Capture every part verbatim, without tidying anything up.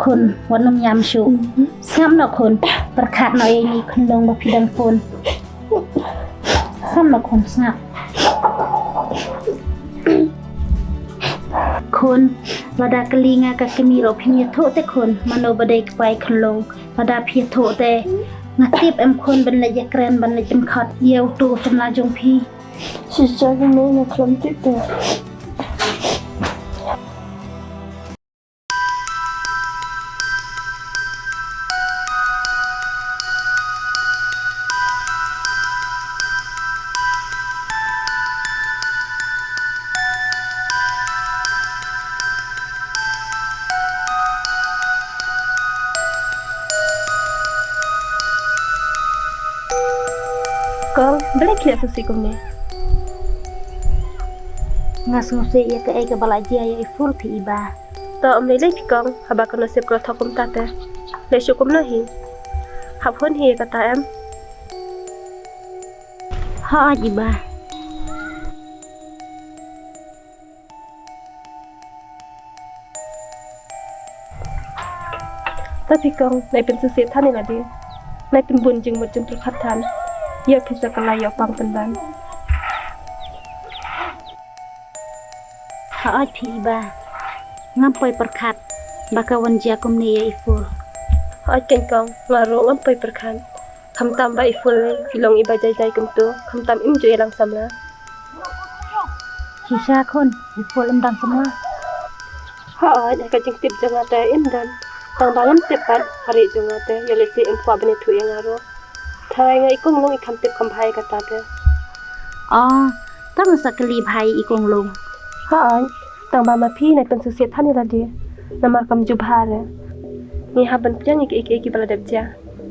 Khun, wat nym ïam shuh. Sngap noh khun, pyrkhat noh ïa ine i khunlung ba phi dang phone. Sngap noh khun, sngap. Khun, lada kylli nga ka kmie ruh phim ïathuh te khun, mano ba dei kpa i khunlung. Lada phi ïathuh te, nga tip em khun ban leit ïakren, ban leit pynkhot ïa uto u samla jong phi. Shisha kumne nga khlem tip te. Kong, balei phi leh sngewsih kumne? Nga sngewsih ïa kaei kaba la jia ïa i Phul phi i Ba. To ym lei lei phi kong, haba ka nusip ka la thoh kumta te. Leh shuh kumno hi? Hap hun hi ïa kata em? Hooid i Ba. Ta phi kong, nai pynsngewsih than ïa lade. Nai pynbun jingmut jingpyrkhat than. Ïa phi sa ka la ïoh pang pynban. Hooid phi i Ba. Ngam poi pyrkhat ba ka wan jia kumne ïa i Phul. Hooid kong, nga ruh ngam poi pyrkhat. Khamtam ba i Phul i long iba jai jai kumto, khamtam im ju ïalang samla. Shisha khun, i Phul im dang samla. Hooid, ha ka jingtip jong nga te im dang. Tang ba ngam tip pat, ha ri jong nga te, ïa lehse im kwah ban ïathuh ïa nga ruh. Tharai nga i Kong Lung i kham tip kham bha ïa kata te. Oh, tang sa kylli bha ïa i Kong Lung. Hooid, tang ba ma phi nai pynsngewsih than ïa lade. Namar kam ju bha re. Ngi hap ban pdiang ïa kiei kiei kiba la dep jia.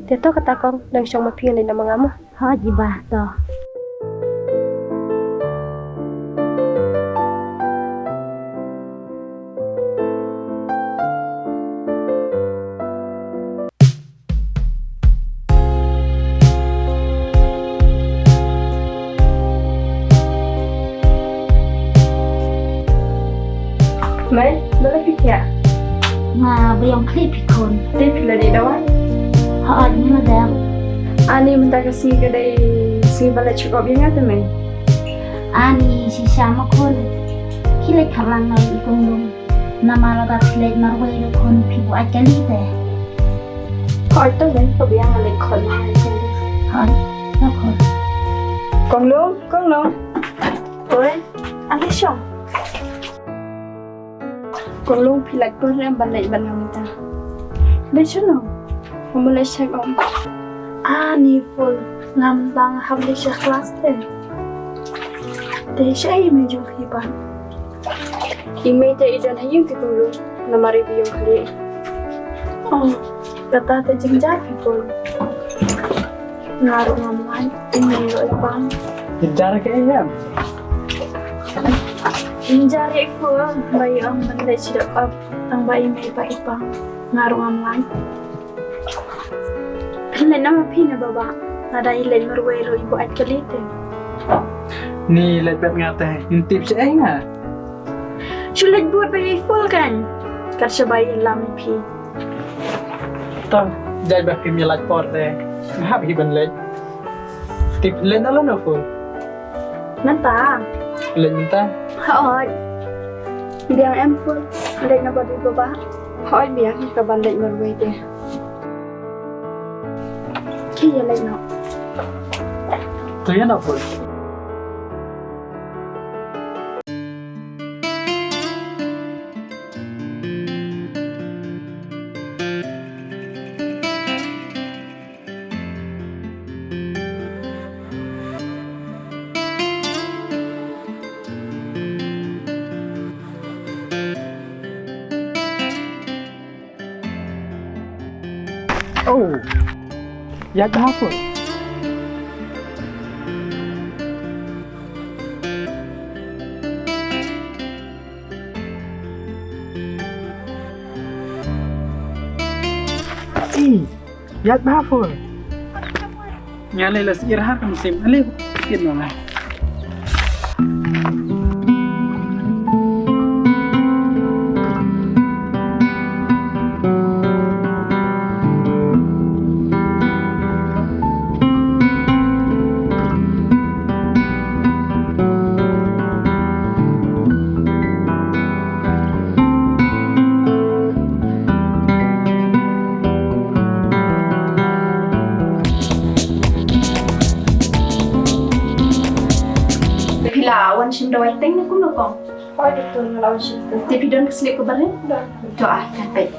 Te to kata kong, dang shong ma phi ngan leit noh ma nga mo. Hooid i Ba, to. Mei, balei phi khiah? Nga ba ïong khlieh phi khun. Te phi la dih dawai? Hooid, nga la dep. Ani mynta ka sngi ka dei sngi ba leit check up ïa nga te mei? Ani shisha ma khun. Phi leit khatlang noh ïa i Kong Lung. Namar lada phi leit marwei ruh khun phi buaid kali te. Hooid to mei, ka biang nga leit khot noh ïa i Kong Lung. Hooid, to khun. Kong Lung, Kong Lung. Oi, ale shong. Kong Lung phi lait por re em ban leit bad nga mynta? Leit shano? Nga ma leit check up. Ani Phul, nga mynta nga hap leit sha klas te. Te shaei i mei jong phi pat? I mei te i don ha ïing te Kong Lung, namar i ba ïong khlieh. Oh, kata te jynjar phi Phul. Nga ruh ngam lait, i mei ruh i pang. Jynjar kaei em? Jynjar ïa i Phul, ba i ong ban leit check up, tang ba i mei pat i pang. Nga ruh ngam lait. Phin leit noh ma phi ne baba? Lada i leit marwei ruh i buaid kali te. Ni leit bad nga te, ym tip shaei nga. Shu leit bud bad i Phul kan. Kat shaba i lam ïa phi. To, jai ba phim ïalait por te. Nga hap hi ban leit. Tip leit na lano Phul? Mynta. Leit mynta? Hooid. Biang em Phul? Leit na bad i baba? Hooid biang, ka ban leit marwei te. Ki ïa leit noh. To ïa noh Phul. Oh, ïaid bha Phul. Ih, ïaid bha Phul. Nga lei la sir ha ka mynsiem. Ale, kit ma nga. Dawai teng ne kumno kong? Hooid, doktor, nga la wan shim teng. Te phi don ka slip kaba rim? Don. To ai, kan peit.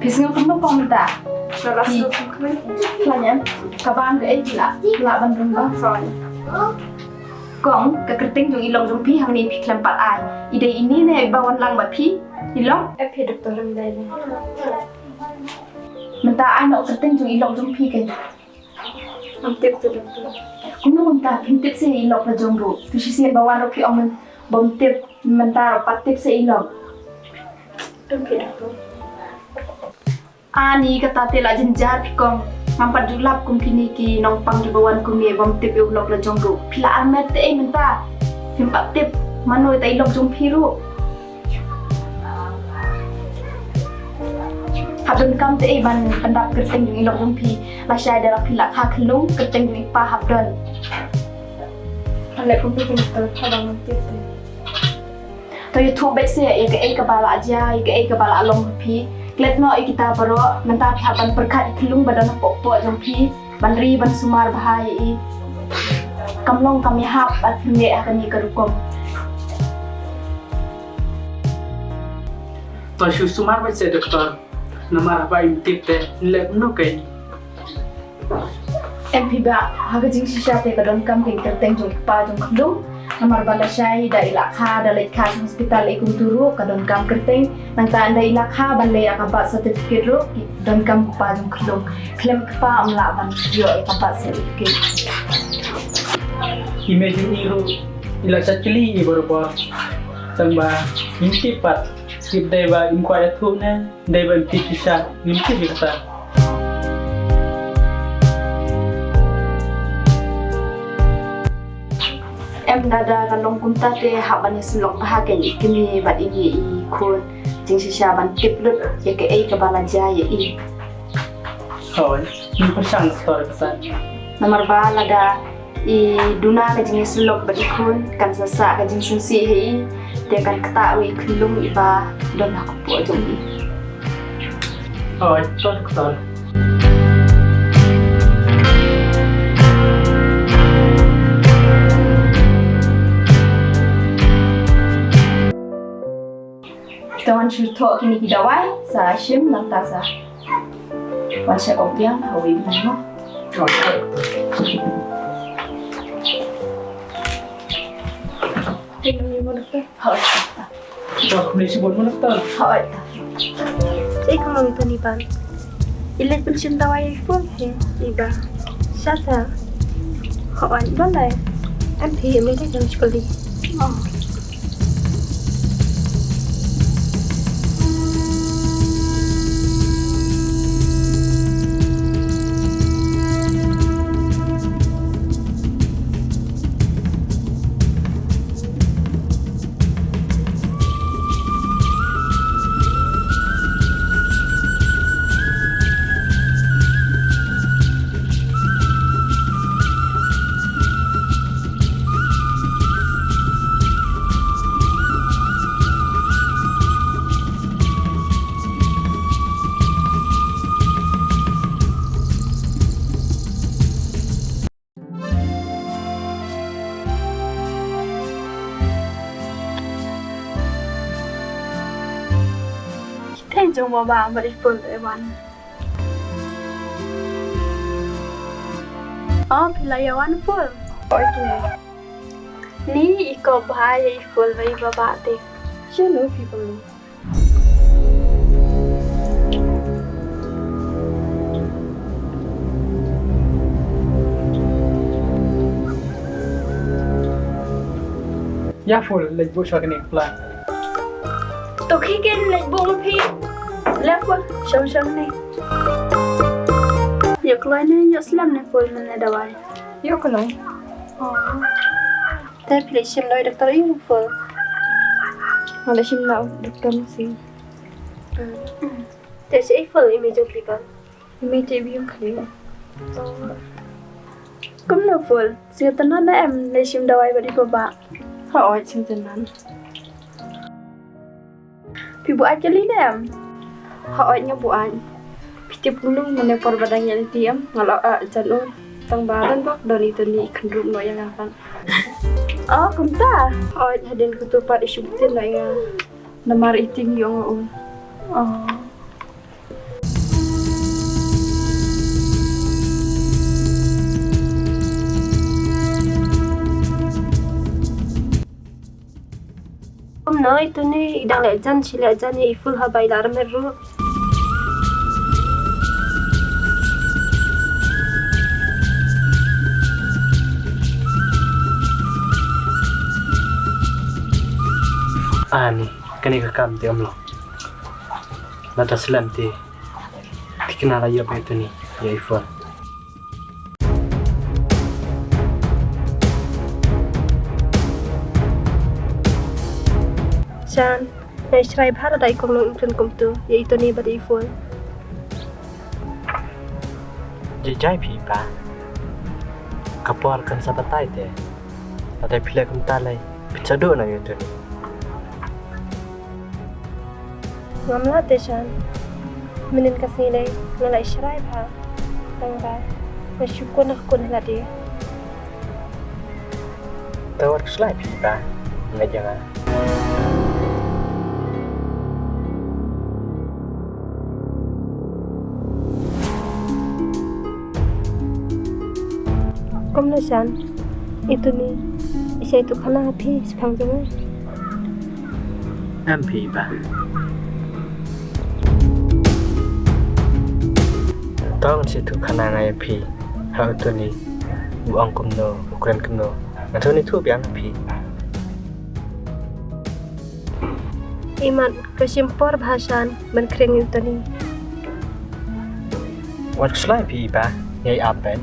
Phi sngew kumno kong mynta? Nga la sngew kumne. Khlaiñ em? Ka bam kaei phi lah, lah ban rung bam? Hooid. Kong, ka kyrteng jong i lok jong phi hangne phi khlem pat ai. I dei ine ne ba wan lang bad phi? I lok? Em phi doktor, em dei ne. Mynta ai noh ka kyrteng jong i lok jong phi keiñ. Ngam tip te doktor. Kumno mynta phim tip seh i lok la jong ruh. Tu shisien ba wan ruh phi ong men bym tip, mynta ruh pat tip seh i lok. Em phi doktor. Ani kata te la jynjar phi kong. Ngam pat ju lap kum kine ki nongpang kiba wan kumne bym tip ïa u lok la jong ruh. Phi la armet te ei mynta. Phim pat tip mano ita i lok jong phi ruh. Hap donkam te ei ban pyndap kyrteng jong i lok jong phi. Lashai da la phi la kha khyllung kyrteng jong i pa hap don. Ale kumno kumno te haba ngam tip te. To ïathuh beit seh ïa kaei kaba la jia, ïa kaei kaba la long ha phi. Klet noh ïa kita baroh, mynta phi hap ban pyrkhat ïa ka lung ba don hapoh jong phi, ban ri ban sumar bha ïa i. Kam long kam ïahap ba phin leh ha kane ka rukom. To shu sumar beit seh doktor. Namar haba im tip te, leh kumno keiñ. Em phi bah, ha ka jingshisha te ka donkam ka kyrteng jong i kpa jong khyllung. Namar ba lashai da i la kha, da leit kha sha hospital i kumtu ruh ka donkam kyrteng. Nangta ynda i la kha ban leh ïa ka birth certificate ruh ki donkam kpa jong khyllung. Khlem kpa ym lah ban ïoh ïa ka birth certificate. I mei jong i ruh i la shait kylli ïa i barabor. Tang ba im tip pat, tip dei ba im kwah ïathuh ne. Dei ban tip shisha, ngim tip ïa kata. Em dada, ka long kumta te hap ban ïasyllok bha keiñ ïa i kmie bad ine i khun. Jingshisha ban tip lut ïa kaei kaba la jia ïa i. Hooid, ngim pyrshang doktor kata. Namar ba lada i duna ka jingïasyllok bad i khun, kan sa sah ka jingsngewsih ha i, te kan ktah ïa i khyllung iba don ha kpoh jong i. Hooid, to doktor. To wan shu thoh kine ki dawai, sa shim nangta sa wan check up biang ha wei biang mo. Te nang ïa mo doktor. Hooid. Doktor, ni shibun mo doktor. Hooid. Sa i kong long tani ban. I leit ban shim dawai i phone he i ba. Sa sa. Hooid, don dai. Em phi em dei jong skuli. Oh. Te jong baba bad i phone te wan. Oh, phi la ïa wan phone. Oi kine. Ni i kop bha ïa i phone ba i baba te. Shano phi phone? Ïa phone leit buh sha kane ka pla. To khie ken leit buh ma phi. Leh phone shong shong ne. Ïa kloi ne ïa slem ne phone ne dawai. Ïa kloi. Oh. Te phi leit shim dawai doktor ïa u phone? Nga leit shim na u doktor mynsiem. Hmm. Te shaei phone i mei jong phi phone? I mei te i ba ïeng khlieh. Oh. Kumno phone? Sngewtynnat ne em leit shim dawai bad i baba? Hooid, sngewtynnat. Phi buaid kali ne em? Hooid nga buaid. Phi tip kumno mynne por ba dang ïaid lynti em nga la ah jan ur. Tang ba don bok don i Tony i khynrup noh ïa nga pat. Oh, kumta. Oh, hadien katu pat i shu btin noh ïa nga. Namar i tieng ïa nga un. Oh. Kumno i Tony i dang leh jan shi leh jan ïa i Phul haba i la remet ruh. Ani, kane ka kam te ym long. Lada slem te, te kane la ïoh ïa i Tony ïa i Phul. Shan, nga shrai bha lada i kong nongkren kumtu ïa i Tony bad i Phul. Jai jai phi i pa. Ka por kan sa batai te. Lada phi leh kumta lei, phin sa duh noh ïa u Tony. Ngam lah te Shan. Mynnin ka sngi lei nga la shrai bha. Tang ba nga shu kut na kut na lade. Te wat khuslai phi i pa, nga jong nga. Kumno Shan, i Tony i sa ïathuh khana ha phi shaphang jong nga? Em phi i pa. To ngan sa ïathuh khana nga ïa phi ha u Tony. U ong kumno, u kren kumno, ngan sa ïathuh biang ha phi. Imat, ka shim por bha Shan ban khring ïa u Tony. Wat khuslai phi i pa, ngi ap beit.